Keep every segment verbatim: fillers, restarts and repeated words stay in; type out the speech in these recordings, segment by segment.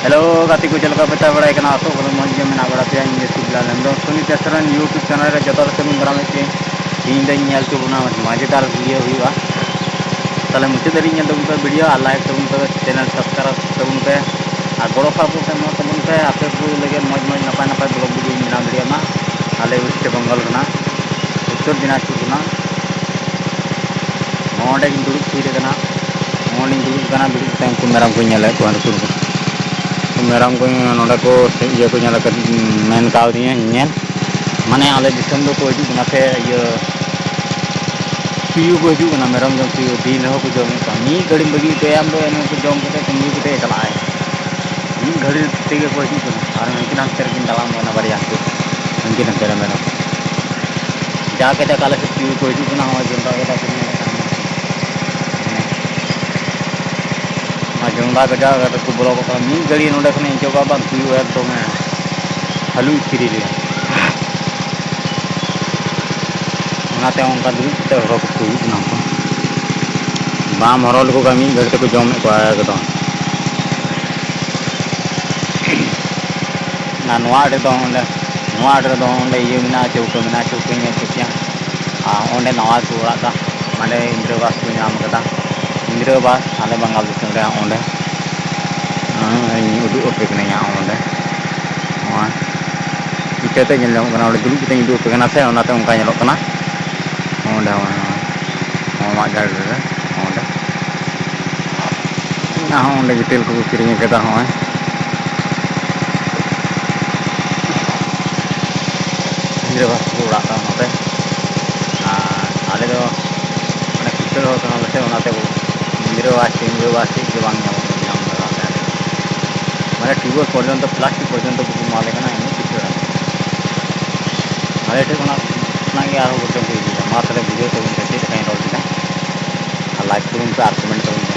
Hello ᱜᱟᱛᱮ ᱠᱚ, ᱪᱮᱫ ᱞᱮᱠᱟ ᱯᱮ ᱛᱟᱦᱮᱸ ᱵᱟᱲᱟᱭ ᱠᱟᱱᱟ? ᱟᱥᱚᱜ ᱠᱟᱱᱟ ᱢᱚᱡᱽ ᱜᱮ ᱢᱮᱱᱟᱜ ᱵᱟᱲᱟ ᱯᱮᱭᱟ᱾ ᱤᱧ ᱜᱮ ᱥᱤᱵᱞᱟᱞ ᱦᱮᱢᱵᱨᱚᱢ, ᱥᱩᱱᱤᱛ ᱥᱚᱨᱮᱱ YouTube ᱪᱮᱱᱮᱞ ᱨᱮ ᱡᱚᱛᱚ ᱦᱚᱲ ᱥᱟᱹᱜᱩᱱ ᱫᱟᱨᱟᱢ᱾ ᱢᱤᱫᱴᱮᱱ ᱛᱮᱦᱮᱧ ᱫᱚᱧ ᱧᱮᱞ ᱦᱚᱪᱚ ᱵᱚᱱᱟ ᱢᱚᱡᱮᱫᱟᱨ ᱵᱷᱤᱰᱤᱭᱳ ᱦᱩᱭᱩᱜᱼᱟ᱾ ᱛᱟᱦᱚᱞᱮ ᱢᱩᱪᱟᱹᱫ ᱫᱷᱟᱹᱵᱤᱡ ᱧᱮᱞ ᱛᱟᱵᱚᱱ ᱯᱮ ᱵᱷᱤᱰᱤᱭᱳ ᱟᱨ ᱞᱟᱭᱤᱠ ᱛᱟᱵᱚᱱ ᱯᱮ, ᱪᱮᱱᱮᱞ ᱥᱟᱵᱥᱠᱨᱟᱭᱤᱵᱽ ᱛᱟᱵᱚᱱ ᱯᱮ ᱟᱨ ᱜᱚᱲᱚ ᱥᱟᱯᱚᱨᱴ ᱮᱢᱚᱜ ᱛᱟᱵᱚᱱ ᱯᱮ᱾ ᱟᱯᱮ ᱠᱚ ᱞᱟᱹᱜᱤᱫ ᱢᱚᱡᱽ ᱢᱚᱡᱽ ᱱᱟᱯᱟᱭ ᱱᱟᱯᱟᱭ ᱵᱞᱚᱜ ᱵᱷᱤᱰᱤᱭᱳᱧ ᱵᱮᱱᱟᱣ ᱫᱟᱲᱮᱭᱟᱜ ᱢᱟ ᱟᱞᱮ ᱳᱭᱮᱥᱴ ᱵᱮᱝᱜᱚᱞ ᱨᱮᱱᱟᱜ ᱩᱛᱛᱚᱨ ᱫᱤᱱᱟᱡᱽᱯᱩᱨ ᱨᱮᱱᱟᱜ᱾ ᱱᱚᱰᱮ ᱜᱤᱧ ᱫᱩᱲᱩᱵ ᱛᱷᱤᱨ ᱟᱠᱟᱱᱟ᱾ ᱱᱚᱰᱮᱧ ᱫᱩᱲᱩᱵ ᱟᱠᱟᱱᱟ, ᱫᱩᱲᱩᱵ ᱠᱟᱛᱮ ᱩᱱᱠᱩ ᱢᱮᱨᱚᱢ ᱠᱚᱧ ᱧᱮᱞᱮᱫ ᱠᱚᱣᱟ᱾ ᱱᱩᱠᱩ ᱩᱱᱠᱩ ᱢᱮᱨᱚᱢ ᱠᱚ ᱱᱚᱰᱮ ᱠᱚ ᱤᱭᱟᱹ ᱠᱚ ᱧᱮᱞ ᱟᱠᱟᱫ, ᱢᱮᱱ ᱠᱟᱣᱫᱤᱧᱟ ᱧᱮᱧᱮᱞ᱾ ᱢᱟᱱᱮ ᱟᱞᱮ ᱫᱤᱥᱚᱢ ᱫᱚᱠᱚ ᱦᱤᱡᱩᱜ ᱠᱟᱱᱟ ᱥᱮ ᱤᱭᱟᱹ ᱛᱩᱭᱩ ᱠᱚ ᱦᱤᱡᱩᱜ ᱠᱟᱱᱟ, ᱢᱮᱨᱚᱢ ᱡᱚᱢ ᱛᱩᱭᱩ᱾ ᱫᱤᱱ ᱨᱮᱦᱚᱸ ᱠᱚ ᱡᱚᱢᱮᱫ ᱠᱚᱣᱟ᱾ ᱢᱤᱫ ᱜᱷᱟᱹᱲᱤᱢ ᱵᱟᱹᱜᱤ ᱦᱚᱴᱚᱭᱟ ᱟᱢ ᱫᱚ, ᱮᱱᱦᱚᱸ ᱠᱚ ᱡᱚᱢ ᱠᱟᱛᱮ ᱠᱩᱢᱵᱽᱲᱩ ᱠᱟᱛᱮ ᱪᱟᱞᱟᱜᱼᱟᱭ᱾ ᱢᱤᱫ ᱜᱷᱟᱹᱲᱤ ᱛᱮᱜᱮ ᱠᱚ ᱦᱤᱡᱩᱜ ᱠᱟᱱᱟ᱾ ᱟᱨ ᱦᱟᱱᱛᱮ ᱱᱟᱛᱮ ᱨᱮᱠᱤᱱ ᱫᱟᱬᱟᱱ ᱠᱟᱱᱟ ᱵᱟᱨᱭᱟ ᱦᱟᱹᱱᱠᱩ, ᱦᱟᱹᱱᱠᱤᱱ ᱦᱟᱱᱛᱮ ᱨᱮ ᱢᱮᱨᱚᱢ᱾ ᱡᱟ ᱠᱟᱡᱟᱠ ᱟᱞᱮ ᱥᱮᱫ ᱛᱩᱭᱩ ᱠᱚ ᱦᱤᱡᱩᱜ ᱠᱟᱱᱟ, ᱦᱚᱸᱜᱼᱚᱭ ᱡᱚᱱᱰᱨᱟ ᱜᱚᱫᱟ ᱠᱚ ᱧᱮᱞᱮᱫ ᱠᱟᱱ ᱜᱮᱭᱟ᱾ ᱚᱱᱟ ᱡᱚᱱᱰᱨᱟ ᱜᱟᱡᱟᱲ ᱨᱮ ᱠᱚ ᱵᱚᱞᱚ ᱠᱚᱜ ᱠᱟᱱᱟ᱾ ᱢᱤᱫ ᱜᱷᱟᱹᱲᱤ ᱱᱚᱰᱮ ᱠᱷᱚᱱᱤᱧ ᱚᱪᱚᱜᱟ ᱵᱟᱝ, ᱛᱩᱭᱩ ᱮᱠᱫᱚᱢᱮ ᱦᱟᱹᱞᱩ ᱤᱥᱠᱤᱨ ᱞᱮᱭᱟ᱾ ᱚᱱᱟᱛᱮ ᱚᱱᱠᱟ ᱫᱩᱲᱩᱵ ᱠᱟᱛᱮ ᱦᱚᱨᱚ ᱠᱚ ᱦᱩᱭᱩᱜ ᱠᱟᱱᱟ ᱠᱚ᱾ ᱵᱟᱢ ᱦᱚᱨᱚ ᱞᱮᱠᱚ ᱠᱷᱟᱱ ᱢᱤᱫ ᱜᱷᱟᱹᱲᱤ ᱛᱮᱠᱚ ᱡᱚᱢᱮᱫ ᱠᱚᱣᱟ ᱮᱠᱫᱚᱢ᱾ ᱟᱨ ᱱᱚᱣᱟ ᱟᱲᱮ ᱫᱚ ᱚᱸᱰᱮ, ᱱᱚᱣᱟ ᱟᱲᱮ ᱨᱮᱫᱚ ᱚᱸᱰᱮ ᱤᱭᱟᱹ ᱢᱮᱱᱟᱜᱼᱟ, ᱪᱟᱹᱣᱠᱟᱹ ᱢᱮᱱᱟᱜᱼᱟ, ᱪᱟᱹᱣᱠᱟᱹᱧ ᱧᱮᱞ ᱦᱚᱪᱚ ᱯᱮᱭᱟ᱾ ᱟᱨ ᱚᱸᱰᱮ ᱱᱟᱣᱟ ᱠᱚ ᱚᱲᱟᱜ ᱫᱟ, ᱚᱸᱰᱮ ᱤᱱᱫᱨᱟᱵᱟᱥ ᱠᱚ ᱧᱟᱢ ᱠᱟᱫᱟ᱾ ᱤᱱᱫᱨᱟᱵᱟᱥ ᱟᱞᱮ ᱵᱟᱝᱜᱟᱞ ᱫᱤᱥᱚᱢ ᱨᱮ ᱚᱸᱰᱮ, ᱤᱧ ᱩᱫᱩᱜ ᱟᱯᱮ ᱠᱟᱹᱱᱟᱹᱧ ᱦᱟᱸᱜ ᱚᱸᱰᱮ᱾ ᱱᱚᱣᱟ ᱤᱠᱟᱹᱛᱮ ᱧᱮᱞ ᱧᱟᱢᱚᱜ ᱠᱟᱱᱟ, ᱚᱸᱰᱮ ᱫᱩᱲᱩᱵ ᱠᱟᱛᱮᱧ ᱩᱫᱩᱜ ᱟᱯᱮ ᱠᱟᱱᱟ ᱥᱮ, ᱚᱱᱟᱛᱮ ᱚᱱᱠᱟ ᱧᱮᱞᱚᱜ ᱠᱟᱱᱟ᱾ ᱚᱸᱰᱮ ᱦᱚᱸ, ᱦᱚᱸ, ᱦᱚᱸ, ᱢᱟᱫ ᱡᱷᱟᱲ ᱨᱮ, ᱚᱸᱰᱮ᱾ ᱚᱱᱟ ᱦᱚᱸ ᱚᱸᱰᱮ ᱜᱤᱛᱤᱞ ᱠᱚᱠᱚ ᱠᱤᱨᱤᱧ ᱟᱠᱟᱫᱟ, ᱦᱚᱸᱜᱼᱚᱭ᱾ ᱜᱤᱫᱽᱨᱟᱹ ᱵᱟᱥ ᱠᱚ ᱚᱲᱟᱜ ᱛᱟᱢ ᱱᱚᱛᱮ᱾ ᱟᱨ ᱟᱞᱮ ᱫᱚ ᱢᱟᱱᱮ ᱠᱤᱥᱟᱹᱬ ᱦᱚᱲ ᱠᱟᱱᱟᱞᱮ ᱥᱮ, ᱚᱱᱟᱛᱮ ᱜᱤᱫᱽᱨᱟᱹ ᱵᱟᱥ, ᱜᱤᱫᱽᱨᱟᱹ ᱵᱟᱥ ᱪᱮᱫ ᱜᱮ ᱵᱟᱝ ᱧᱟᱢᱚᱜ, ᱧᱟᱢ ᱞᱟᱜᱟᱣ ᱞᱮᱭᱟ ᱟᱞᱮ ᱫᱚ᱾ ᱢᱟᱱᱮ ᱴᱤᱭᱩᱵᱚᱭᱮᱞ ᱯᱚᱨᱡᱚᱱᱛᱚ, ᱯᱞᱟᱥᱴᱤᱠ ᱯᱚᱨᱡᱚᱱᱛᱚ ᱵᱟᱠᱚ ᱮᱢᱟ ᱞᱮ ᱠᱟᱱᱟ, ᱮᱢᱱᱤ ᱠᱤᱥᱟᱹᱬ ᱟᱞᱮ᱾ ᱟᱞᱮ ᱴᱷᱮᱱ ᱠᱷᱚᱱᱟᱜ, ᱠᱷᱚᱱᱟᱜ ᱜᱮ ᱟᱨᱦᱚᱸ ᱵᱚᱨᱪᱚᱝ ᱠᱚ ᱤᱫᱤᱭᱮᱫᱟ᱾ ᱢᱟ ᱛᱟᱦᱞᱮ ᱵᱩᱡᱷᱟᱹᱣ ᱛᱟᱵᱚᱱ ᱯᱮ ᱪᱮᱫ ᱞᱮᱠᱟᱧ ᱨᱚᱲ ᱠᱮᱫᱟ᱾ ᱟᱨ ᱞᱟᱭᱤᱠ ᱛᱟᱵᱚᱱ ᱯᱮ ᱟᱨ ᱠᱚᱢᱮᱱᱴ ᱛᱟᱵᱚᱱ ᱯᱮ᱾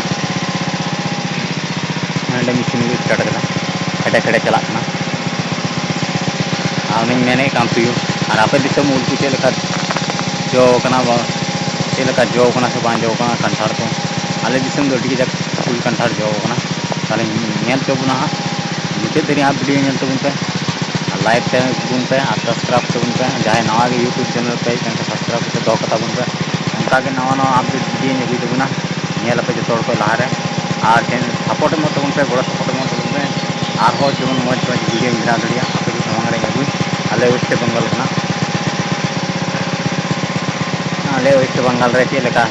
ᱱᱚᱰᱮ ᱢᱮᱥᱤᱱ ᱠᱚ ᱥᱴᱟᱨᱴ ᱠᱟᱫᱟ, ᱠᱷᱮᱰᱮ ᱠᱷᱮᱰᱮ ᱪᱟᱞᱟᱜ ᱠᱟᱱᱟ᱾ ᱟᱨ ᱚᱱᱮᱧ ᱢᱮᱱᱮᱫ ᱠᱟᱱ ᱛᱩᱭᱩ, ᱟᱨ ᱟᱯᱮ ᱫᱤᱥᱚᱢ ᱩᱞ ᱠᱚ ᱪᱮᱫ ᱞᱮᱠᱟ ᱡᱚ ᱠᱟᱱᱟ, ᱵᱟ ᱪᱮᱫ ᱞᱮᱠᱟ ᱡᱚ ᱠᱟᱱᱟ ᱥᱮ ᱵᱟᱝ ᱡᱚ ᱠᱟᱱᱟ ᱠᱟᱱᱴᱷᱟᱲ ᱠᱚ? ᱟᱞᱮ ᱫᱤᱥᱚᱢ ᱫᱚ ᱟᱹᱰᱤ ᱠᱟᱡᱟᱠ ᱩᱞ ᱠᱟᱱᱴᱷᱟᱲ ᱡᱚ ᱠᱟᱱᱟ᱾ ᱛᱟᱦᱞᱮ ᱧᱮᱞ ᱦᱚᱪᱚ ᱵᱚᱱᱟ ᱦᱟᱸᱜ᱾ ᱢᱩᱪᱟᱹᱫ ᱫᱷᱟᱹᱨᱤᱡ ᱦᱟᱸᱜ ᱵᱷᱤᱰᱤᱭᱳ ᱧᱮᱞ ᱛᱟᱵᱚᱱ ᱯᱮ, ᱟᱨ ᱞᱟᱭᱤᱠ ᱛᱟᱵᱚᱱ ᱯᱮ, ᱟᱨ ᱥᱟᱵᱥᱠᱨᱟᱭᱤᱵᱽ ᱛᱟᱵᱚᱱ ᱯᱮ᱾ ᱡᱟᱦᱟᱸᱭ ᱱᱟᱣᱟ ᱜᱮ ᱭᱩᱴᱩᱵᱽ ᱪᱮᱱᱮᱞ ᱯᱮ ᱦᱮᱡ ᱟᱠᱟᱱ ᱠᱷᱟᱱ, ᱥᱟᱵᱥᱠᱨᱟᱭᱤᱵᱽ ᱠᱟᱛᱮ ᱫᱚᱦᱚ ᱠᱟᱛᱟ ᱵᱚᱱ ᱯᱮ᱾ ᱚᱱᱠᱟ ᱜᱮ ᱱᱟᱣᱟ ᱱᱟᱣᱟ ᱟᱯᱰᱮᱴ ᱵᱷᱤᱰᱤᱭᱳᱧ ᱟᱹᱜᱩᱭ ᱛᱟᱵᱚᱱᱟ, ᱧᱮᱞ ᱟᱯᱮ ᱡᱚᱛᱚ ᱦᱚᱲ ᱠᱷᱚᱱ ᱞᱟᱦᱟᱨᱮ᱾ ᱟᱨ ᱥᱟᱯᱳᱨᱴ ᱮᱢᱚᱜ ᱛᱟᱵᱚᱱ ᱯᱮ, ᱜᱚᱲᱚ ᱥᱟᱯᱳᱨᱴ ᱮᱢᱚᱜ ᱛᱟᱵᱚᱱ ᱯᱮ, ᱟᱨᱦᱚᱸ ᱡᱮᱢᱚᱱ ᱢᱚᱡᱽ ᱢᱚᱡᱽ ᱵᱷᱤᱰᱤᱭᱳᱧ ᱵᱮᱱᱟᱣ ᱫᱟᱲᱮᱭᱟᱜ ᱟᱯᱮ ᱠᱚ ᱥᱟᱢᱟᱝ ᱨᱮ ᱟᱹᱜᱩᱭ᱾ ᱟᱞᱮ ᱳᱭᱮᱥᱴ ᱵᱮᱝᱜᱚᱞ ᱠᱷᱚᱱᱟᱜ, ᱟᱞᱮ ᱳᱭᱮᱥᱴ ᱵᱮᱝᱜᱚᱞ ᱨᱮ ᱪᱮᱫ ᱞᱮᱠᱟ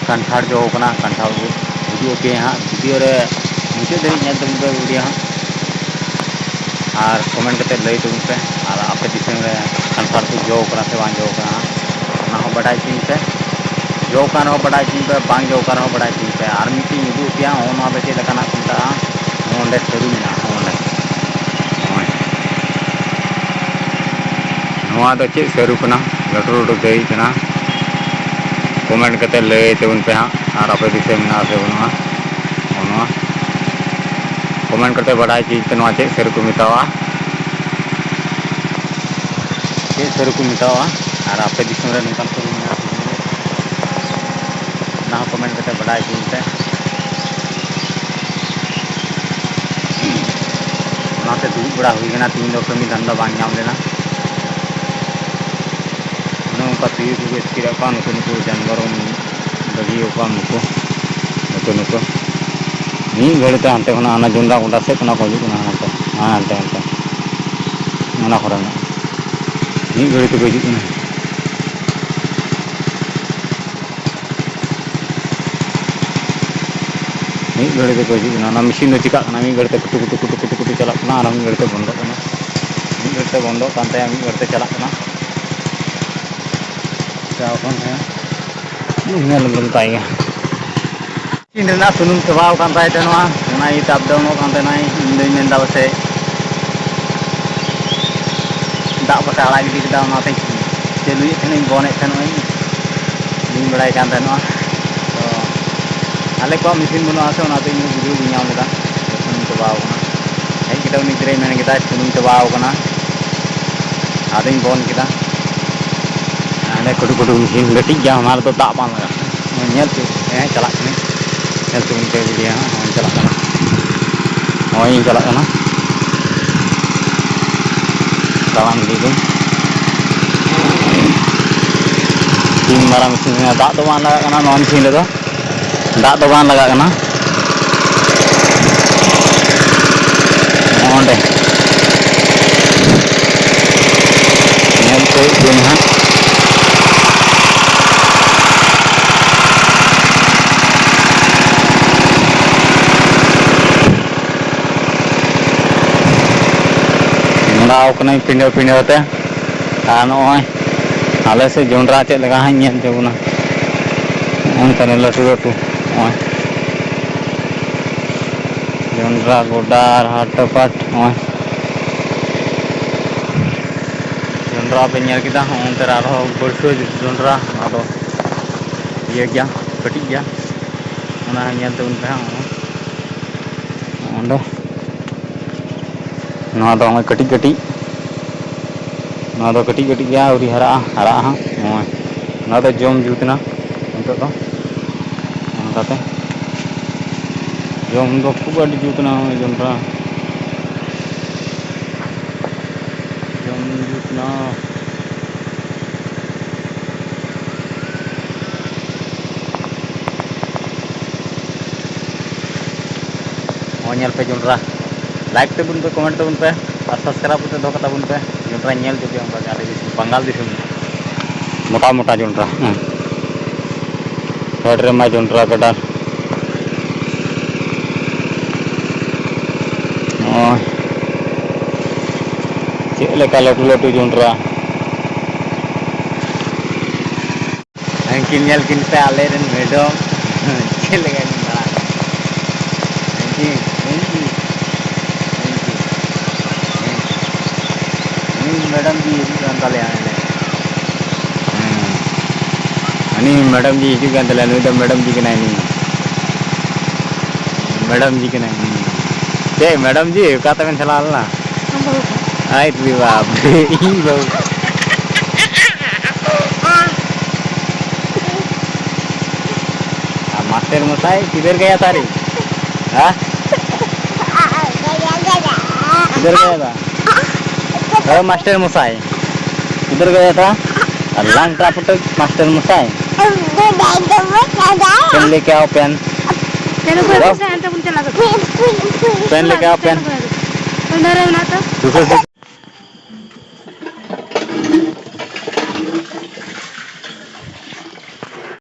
ᱠᱟᱱᱴᱷᱟᱲ ᱡᱚ ᱠᱟᱱᱟ, ᱠᱟᱱᱴᱷᱟᱲ ᱩᱫ ᱩᱫᱩᱜ ᱟᱯᱮᱭᱟ ᱦᱟᱸᱜ ᱵᱷᱤᱰᱤᱭᱳ ᱨᱮ, ᱢᱩᱪᱟᱹᱫ ᱫᱷᱟᱹᱵᱤᱡ ᱧᱮᱞ ᱛᱟᱵᱚᱱ ᱯᱮ ᱵᱷᱤᱰᱤᱭᱳ ᱦᱟᱸᱜ᱾ ᱟᱨ ᱠᱚᱢᱮᱱᱴ ᱠᱟᱛᱮ ᱞᱟᱹᱭ ᱛᱟᱵᱚᱱ ᱯᱮ, ᱟᱨ ᱟᱯᱮ ᱫᱤᱥᱚᱢ ᱨᱮ ᱠᱟᱱᱴᱷᱟᱲ ᱠᱚ ᱡᱚ ᱠᱟᱱᱟ ᱥᱮ ᱵᱟᱝ ᱡᱚ ᱠᱟᱱᱟ ᱦᱟᱸᱜ, ᱚᱱᱟ ᱦᱚᱸ ᱵᱟᱰᱟᱭ ᱦᱚᱪᱚᱧ ᱯᱮ᱾ ᱡᱚ ᱠᱟᱱ ᱨᱮᱦᱚᱸ ᱵᱟᱰᱟᱭ ᱦᱚᱪᱚᱧ ᱯᱮ, ᱵᱟᱝ ᱡᱚ ᱠᱟᱱ ᱨᱮᱦᱚᱸ ᱵᱟᱰᱟᱭ ᱦᱚᱪᱚᱧ ᱯᱮ᱾ ᱟᱨ ᱢᱤᱫᱴᱤᱡ ᱤᱧ ᱩᱫᱩᱜ ᱟᱯᱮᱭᱟ, ᱱᱚᱜᱼᱚ ᱱᱚᱣᱟ ᱫᱚ ᱪᱮᱫ ᱞᱮᱠᱟᱱᱟᱜ ᱠᱚ ᱢᱮᱛᱟᱜᱼᱟ᱾ ᱱᱚᱜᱼᱚ ᱱᱚᱸᱰᱮ ᱥᱟᱹᱨᱩ ᱢᱮᱱᱟᱜᱼᱟ, ᱱᱚᱜᱼᱚ ᱱᱚᱸᱰᱮ, ᱱᱚᱜᱼᱚᱭ᱾ ᱱᱚᱣᱟ ᱫᱚ ᱪᱮᱫ ᱥᱟᱹᱨᱩ ᱠᱟᱱᱟ? ᱞᱟᱹᱴᱩ ᱞᱟᱹᱴᱩ ᱫᱟᱹᱭ ᱠᱟᱱᱟ᱾ ᱠᱚᱢᱮᱱᱴ ᱠᱟᱛᱮ ᱞᱟᱹᱭ ᱛᱟᱵᱚᱱ ᱯᱮ ᱦᱟᱸᱜ, ᱟᱨ ᱟᱯᱮ ᱫᱤᱥᱚᱢ ᱢᱮᱱᱟᱜᱼᱟ ᱥᱮ ᱵᱟᱹᱱᱩᱜᱼᱟ? ᱱᱚᱜᱼᱚ ᱱᱚᱣᱟ ᱠᱚᱢᱮᱱᱴ ᱠᱟᱛᱮ ᱵᱟᱰᱟᱭ ᱦᱚᱪᱚᱧ ᱯᱮ, ᱱᱚᱣᱟ ᱪᱮᱫ ᱥᱟᱹᱨᱩ ᱠᱚ ᱢᱮᱛᱟᱣᱟᱜᱼᱟ? ᱪᱮᱫ ᱥᱟᱹᱨᱩ ᱠᱚ ᱢᱮᱛᱟᱣᱟᱜᱼᱟ? ᱟᱨ ᱟᱯᱮ ᱫᱤᱥᱚᱢ ᱨᱮ ᱱᱚᱝᱠᱟᱱ ᱥᱟᱹᱨᱩ ᱢᱮᱱᱟᱜᱼᱟ ᱥᱮ ᱵᱟᱹᱱᱩᱜᱼᱟ? ᱚᱱᱟ ᱦᱚᱸ ᱠᱚᱢᱮᱱᱴ ᱠᱟᱛᱮ ᱵᱟᱰᱟᱭ ᱦᱚᱪᱚᱧ ᱯᱮ᱾ ᱚᱱᱟᱛᱮ ᱫᱩᱲᱩᱵ ᱵᱟᱲᱟ ᱦᱩᱭ ᱠᱟᱱᱟ, ᱛᱤᱦᱤᱧ ᱫᱚ ᱠᱟᱹᱢᱤ ᱫᱷᱟᱱᱫᱟ ᱵᱟᱝ ᱧᱟᱢ ᱞᱮᱱᱟ᱾ ᱚᱱᱮ ᱚᱱᱠᱟ ᱛᱩᱭᱩ ᱠᱚᱠᱚ ᱤᱥᱠᱤᱨ ᱟᱠᱚ ᱠᱟᱱ, ᱱᱩᱠᱩ ᱱᱩᱠᱩ ᱡᱟᱱᱣᱟᱨ ᱵᱚᱱ ᱵᱟᱹᱜᱤ ᱟᱠᱚᱣᱟ, ᱱᱩᱠᱩ, ᱱᱩᱠᱩ, ᱱᱩᱠᱩ᱾ ᱢᱤᱫ ᱜᱷᱟᱹᱲᱤ ᱛᱮ ᱦᱟᱱᱛᱮ ᱠᱷᱚᱱᱟᱜ ᱚᱱᱟ ᱡᱚᱱᱰᱨᱟ ᱜᱚᱰᱟ ᱥᱮᱫ ᱠᱷᱚᱱᱟᱜ ᱠᱚ ᱦᱤᱡᱩᱜ ᱠᱟᱱᱟ, ᱦᱟᱱᱛᱮ, ᱦᱮᱸ, ᱦᱟᱱᱛᱮ, ᱦᱟᱱᱛᱮ, ᱚᱱᱟ ᱠᱚᱨᱮᱱᱟᱜ ᱢᱤᱫ ᱜᱷᱟᱹᱲᱤ ᱛᱮᱠᱚ ᱦᱤᱡᱩᱜ ᱠᱟᱱᱟ᱾ ᱢᱤᱫ ᱜᱷᱟᱹᱲᱤ ᱛᱮᱠᱚ ᱦᱤᱡᱩᱜ ᱠᱟᱱᱟ᱾ ᱚᱱᱟ ᱢᱮᱥᱤᱱ ᱫᱚ ᱪᱤᱠᱟᱹᱜ ᱠᱟᱱᱟ, ᱢᱤᱫ ᱜᱷᱟᱹᱲᱤ ᱛᱮ ᱠᱩᱴᱩ, ᱠᱩᱴᱩ, ᱠᱩᱴᱩ, ᱠᱩᱴᱩ, ᱠᱩᱴᱩ ᱪᱟᱞᱟᱜ ᱠᱟᱱᱟ, ᱟᱨᱦᱚᱸ ᱢᱤᱫ ᱜᱷᱟᱹᱲᱤ ᱛᱮ ᱵᱚᱱᱫᱚᱜ ᱠᱟᱱᱟ᱾ ᱢᱤᱫ ᱜᱷᱟᱹᱲᱤ ᱛᱮ ᱵᱚᱱᱫᱚᱜ ᱠᱟᱱ ᱛᱟᱭᱟ, ᱢᱤᱫ ᱜᱷᱟᱹᱲᱤ ᱛᱮ ᱪᱟᱞᱟᱜ ᱠᱟᱱᱟ᱾ ᱪᱟᱞᱟᱣ ᱟᱠᱟᱱ ᱛᱟᱭᱟ᱾ ᱧᱮᱞ ᱟᱵᱚᱱ ᱛᱟᱭ ᱜᱮ᱾ ᱤᱧ ᱨᱮᱱᱟᱜ ᱥᱩᱱᱩᱢ ᱪᱟᱵᱟᱣ ᱟᱠᱟᱱ ᱛᱟᱭ ᱛᱟᱦᱮᱱᱚᱜᱼᱟ, ᱚᱱᱟ ᱤᱭᱟᱹᱛᱮ ᱟᱯ ᱰᱟᱣᱩᱱᱚᱜ ᱠᱟᱱ ᱛᱟᱦᱮᱱᱟᱭ᱾ ᱤᱧ ᱫᱚᱧ ᱢᱮᱱᱫᱟ ᱯᱟᱥᱮᱡ ᱫᱟᱜ ᱯᱟᱥᱮ ᱟᱲᱟᱜ ᱜᱤᱰᱤ ᱠᱮᱫᱟ, ᱚᱱᱟᱛᱮᱧ ᱪᱟᱹᱞᱩᱭᱮᱫ ᱛᱟᱦᱮᱱᱟᱹᱧ, ᱵᱚᱱᱮᱫ ᱛᱟᱦᱮᱱᱚᱜᱼᱟᱹᱧ, ᱵᱟᱹᱧ ᱵᱟᱲᱟᱭ ᱠᱟᱱ ᱛᱟᱦᱮᱱᱚᱜᱼᱟ᱾ ᱛᱚ ᱟᱞᱮ ᱠᱚᱣᱟᱜ ᱢᱮᱥᱤᱱ ᱵᱟᱹᱱᱩᱜᱼᱟ ᱥᱮ, ᱚᱱᱟᱛᱮ ᱤᱧ ᱫᱚ ᱵᱩᱡᱷᱟᱹᱣ ᱵᱟᱹᱧ ᱧᱟᱢ ᱞᱮᱫᱟ ᱥᱩᱱᱩᱢ ᱪᱟᱵᱟᱣ ᱠᱟᱱᱟ᱾ ᱦᱮᱡ ᱠᱟᱛᱮ ᱩᱱᱤ ᱜᱤᱫᱽᱨᱟᱹᱭ ᱢᱮᱱ ᱠᱮᱫᱟ ᱥᱩᱱᱩᱢ ᱪᱟᱵᱟᱣ ᱠᱟᱱᱟ, ᱟᱫᱚᱧ ᱵᱚᱱ ᱠᱮᱫᱟ᱾ ᱦᱟᱸᱰᱮ ᱠᱩᱴᱩ ᱠᱩᱴᱩ ᱢᱮᱥᱤᱱ ᱞᱟᱹᱴᱤᱡ ᱜᱮᱭᱟ, ᱚᱱᱟ ᱨᱮᱫᱚ ᱫᱟᱜ ᱵᱟᱝ ᱞᱟᱜᱟᱜ ᱠᱟᱱᱟ᱾ ᱧᱮᱞ ᱯᱮ, ᱦᱮᱸ, ᱪᱟᱞᱟᱜ ᱠᱟᱹᱱᱟᱹᱧ, ᱧᱮᱞ ᱛᱟᱵᱚᱱ ᱯᱮ ᱵᱷᱤᱰᱤᱭᱳ ᱦᱟᱸᱜ, ᱦᱚᱸᱜᱼᱚᱭ ᱪᱟᱞᱟᱜ ᱠᱟᱱᱟ᱾ ᱱᱚᱜᱼᱚᱭ ᱤᱧ ᱪᱟᱞᱟᱜ ᱠᱟᱱᱟ, ᱛᱟᱲᱟᱢ ᱤᱫᱤᱭᱮᱫᱟᱹᱧ᱾ ᱛᱤᱱ ᱢᱟᱨᱟᱝ ᱢᱮᱥᱤᱱ ᱠᱟᱱᱟ, ᱫᱟᱜ ᱫᱚ ᱵᱟᱝ ᱞᱟᱜᱟᱜ ᱠᱟᱱᱟ ᱱᱚᱣᱟ ᱢᱮᱥᱤᱱ ᱨᱮᱫᱚ, ᱫᱟᱜ ᱫᱚ ᱵᱟᱝ ᱞᱟᱜᱟᱜ ᱠᱟᱱᱟ᱾ ᱱᱚᱜᱼᱚ ᱱᱚᱸᱰᱮ ᱧᱮᱞ ᱦᱚᱪᱚᱭᱮᱫ ᱵᱤᱱ ᱦᱟᱸᱜ᱾ ᱢᱚᱲᱟᱣ ᱠᱟᱹᱱᱟᱹᱧ ᱯᱤᱸᱰᱟᱹ ᱯᱤᱸᱰᱟᱹ ᱛᱮ᱾ ᱟᱨ ᱱᱚᱜᱼᱚᱭ ᱟᱞᱮ ᱥᱮᱫ ᱡᱚᱱᱰᱨᱟ ᱪᱮᱫ ᱞᱮᱠᱟ ᱦᱟᱸᱜ ᱧᱮᱞ ᱦᱚᱪᱚ ᱵᱚᱱᱟ᱾ ᱱᱚᱜᱼᱚ ᱱᱚᱝᱠᱟᱱ ᱞᱟᱹᱴᱩ ᱞᱟᱹᱴᱩ ᱱᱚᱜᱼᱚᱭ ᱡᱚᱱᱰᱨᱟ ᱜᱚᱰᱟ ᱟᱨ ᱦᱟᱴ ᱯᱟᱴ ᱱᱚᱜᱼᱚᱭ ᱡᱚᱱᱰᱨᱟ ᱯᱮ ᱧᱮᱞ ᱠᱮᱫᱟ᱾ ᱦᱚᱸᱜᱼᱚ ᱱᱚᱱᱛᱮ ᱨᱮ ᱟᱨᱦᱚᱸ ᱵᱟᱹᱲᱥᱟᱹ ᱡᱚᱱᱰᱨᱟ, ᱚᱱᱟ ᱫᱚ ᱤᱭᱟᱹ ᱜᱮᱭᱟ, ᱠᱟᱹᱴᱤᱡ ᱜᱮᱭᱟ, ᱚᱱᱟ ᱦᱚᱸ ᱧᱮᱞ ᱛᱟᱵᱚᱱ ᱯᱮ ᱦᱟᱸᱜ᱾ ᱚᱸᱰᱮ ᱱᱚᱣᱟ ᱫᱚ ᱱᱚᱜᱼᱚᱭ ᱠᱟᱹᱴᱤᱡ ᱠᱟᱹᱴᱤᱡ, ᱱᱚᱣᱟ ᱫᱚ ᱠᱟᱹᱴᱤᱡ ᱠᱟᱹᱴᱤᱡ ᱜᱮᱭᱟ, ᱟᱹᱣᱨᱤ ᱦᱟᱨᱟᱜᱼᱟ, ᱦᱟᱨᱟᱜᱼᱟ ᱦᱟᱸᱜ᱾ ᱱᱚᱜᱼᱚᱭ ᱱᱚᱣᱟ ᱫᱚ ᱡᱚᱢ ᱡᱩᱛ ᱮᱱᱟ ᱱᱤᱛᱚᱜ ᱫᱚ, ᱚᱱᱠᱟᱛᱮ ᱡᱚᱢ ᱫᱚ ᱠᱷᱩᱵ ᱟᱹᱰᱤ ᱡᱩᱛ ᱮᱱᱟ ᱱᱚᱜᱼᱚᱭ ᱡᱚᱱᱰᱨᱟ᱾ ᱡᱚᱢ ᱡᱩᱛ ᱮᱱᱟ᱾ ᱱᱚᱜᱼᱚᱭ ᱧᱮᱞ ᱯᱮ ᱡᱚᱱᱰᱨᱟ, like ᱛᱟᱵᱚᱱ ᱯᱮ, comment ᱛᱟᱵᱚᱱ ᱯᱮ ᱟᱨ subscribe ᱠᱟᱛᱮ ᱫᱚᱦᱚ ᱠᱟᱛᱟ ᱵᱚᱱ ᱯᱮ᱾ ᱡᱚᱱᱰᱨᱟ ᱧᱮᱞ ᱦᱚᱪᱚ ᱯᱮᱭᱟ ᱚᱱᱠᱟ ᱜᱮ ᱟᱞᱮ ᱫᱤᱥᱚᱢ, ᱵᱟᱝᱜᱟᱞ ᱫᱤᱥᱚᱢ᱾ ᱢᱚᱴᱟ ᱢᱚᱴᱟ ᱡᱚᱱᱰᱨᱟ, ᱦᱮᱸ, ᱯᱷᱮᱰ ᱨᱮᱢᱟ ᱡᱚᱱᱰᱨᱟ ᱜᱟᱰᱟ᱾ ᱱᱚᱜᱼᱚᱭ ᱪᱮᱫ ᱞᱮᱠᱟ ᱞᱟᱹᱴᱩ ᱞᱟᱹᱴᱩ ᱡᱚᱱᱰᱨᱟ᱾ ᱦᱟᱹᱱᱠᱤᱱ ᱧᱮᱞ ᱠᱤᱱ ᱯᱮ, ᱟᱞᱮᱨᱮᱱ ᱢᱮᱰᱚᱢ ᱪᱮᱫ ᱞᱮᱠᱟ ᱠᱤᱱ ᱫᱟᱬᱟᱱ ᱠᱟᱱᱟ᱾ ᱦᱟᱹᱱᱠᱤᱱ, ᱦᱟᱹᱱᱠᱤᱱ, ᱦᱟᱹᱱᱠᱤᱱ, ᱦᱟᱹᱱᱠᱤᱱ᱾ ᱱᱩᱭ ᱢᱮᱰᱚᱢ ᱡᱤ ᱦᱤᱡᱩᱜ ᱠᱟᱱ ᱛᱟᱞᱮᱭᱟ ᱱᱚᱰᱮ᱾ ᱦᱮᱸ, ᱩᱱᱤ ᱢᱮᱰᱚᱢ ᱡᱤ ᱦᱤᱡᱩᱜ ᱠᱟᱱ ᱛᱟᱞᱮᱭᱟ, ᱱᱩᱭ ᱫᱚ ᱢᱮᱰᱚᱢ ᱡᱤ ᱠᱟᱱᱟᱭ ᱱᱩᱭ᱾ ᱢᱮᱰᱚᱢ ᱡᱤ ᱠᱟᱱᱟᱭ᱾ ᱦᱩᱸ᱾ ᱪᱮᱫ ᱢᱮᱰᱚᱢ ᱡᱤ, ᱚᱠᱟ ᱛᱮᱵᱮᱱ ᱪᱟᱞᱟᱣ ᱞᱮᱱᱟ? ᱵᱟᱹᱦᱩ ᱠᱚ᱾ ᱟᱭ ᱨᱮ ᱵᱟᱯ ᱨᱮ, ᱤᱧ ᱵᱟᱹᱦᱩ᱾ ᱟᱨ ᱢᱟᱥᱴᱟᱨ ᱢᱚᱥᱟᱭ ᱠᱤᱫᱷᱟᱨ ᱜᱟᱭᱟ ᱛᱷᱟ ᱨᱮ? ᱦᱟ? ᱜᱮᱭᱟ ᱫᱟ᱾ ᱦᱳᱭ, ᱢᱟᱥᱴᱟᱨ ᱢᱚᱥᱟᱭ᱾ ᱜᱤᱫᱟᱹᱨ ᱜᱮ ᱫᱟ᱾ ᱟᱨ ᱞᱟᱝ ᱴᱨᱟ ᱯᱩᱴᱟᱹ ᱢᱟᱥᱴᱟᱨ ᱢᱚᱥᱟᱭ᱾ ᱯᱮᱱ ᱞᱮᱠᱟ ᱯᱮᱱ᱾ ᱪᱟᱹᱞᱩ ᱠᱚᱨᱮ ᱫᱚ ᱥᱮ ᱦᱟᱱᱛᱮ ᱵᱚᱱ ᱪᱟᱞᱟᱜ ᱠᱟᱱᱟ᱾ ᱯᱮᱱ ᱞᱮᱠᱟ ᱯᱮᱱ᱾ ᱚᱱᱟ ᱨᱮ ᱢᱮᱱᱟᱜ ᱛᱚ᱾ ᱥᱩᱥᱟᱹᱨ